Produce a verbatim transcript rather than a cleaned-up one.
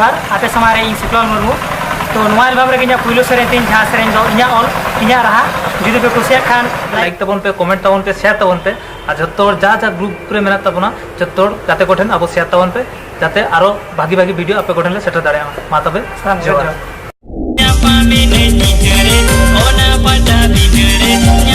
ᱟᱨ ᱟᱯᱮ ᱥᱟᱢᱟᱝ ᱨᱮ ᱤᱧ ᱥᱤᱠᱞᱚᱱ ᱢᱩᱨᱢᱩ᱾ ᱛᱚ ᱱᱚᱣᱟ ᱮᱞᱵᱟᱢ ᱨᱮᱜᱮ ᱤᱧᱟᱹᱜ ᱯᱩᱭᱞᱩ ᱥᱮᱨᱮᱧ ᱛᱤᱧ, ᱡᱟᱦᱟᱸ ᱥᱮᱨᱮᱧ ᱫᱚ ᱤᱧᱟᱹᱜ ᱚᱞ ᱤᱧᱟᱹᱜ ᱨᱟᱦᱟ᱾ ᱡᱩᱫᱤ ᱯᱮ ᱠᱩᱥᱤᱭᱟᱜ ᱠᱷᱟᱱ ᱞᱟᱭᱤᱠ ᱛᱟᱵᱚᱱ ᱯᱮ, ᱠᱚᱢᱮᱱᱴ ᱛᱟᱵᱚᱱ ᱯᱮ, ᱥᱮᱭᱟᱨ ᱛᱟᱵᱚᱱ ᱯᱮ᱾ ᱟᱨ ᱡᱷᱚᱛᱚ ᱦᱚᱲ ᱡᱟ ᱡᱟ ᱜᱨᱩᱯ ᱨᱮ ᱢᱮᱱᱟᱜ ᱛᱟᱵᱚᱱᱟ, ᱡᱷᱚᱛᱚ ᱦᱚᱲ ᱜᱟᱛᱮ ᱠᱚᱴᱷᱮᱱ ᱟᱵᱚ ᱥᱮᱭᱟᱨ ᱛᱟᱵᱚᱱ ᱯᱮ, ᱡᱟᱛᱮ ᱟᱨᱚ ᱵᱷᱟᱜᱤ ᱵᱷᱟᱜᱤ ᱵᱷᱤᱰᱤᱭᱳ ᱟᱯᱮ ᱠᱚᱴᱷᱮᱱ ᱞᱮ ᱥᱮᱴᱮᱨ ᱫᱟᱲᱮᱭᱟᱜ ᱢᱟ᱾ ᱢᱟ ᱛᱚᱵᱮ ᱥᱟᱱᱟᱢ ᱡᱚᱦᱟᱨ᱾ ᱡᱚᱦᱟᱨ᱾ ᱧᱟᱯᱟᱢᱮᱱᱟᱹᱧ ᱧᱤᱫᱟᱹᱨᱮ, ᱚᱱᱟ ᱯᱟᱴᱟᱵᱤᱸᱫᱷᱟᱹᱨᱮ᱾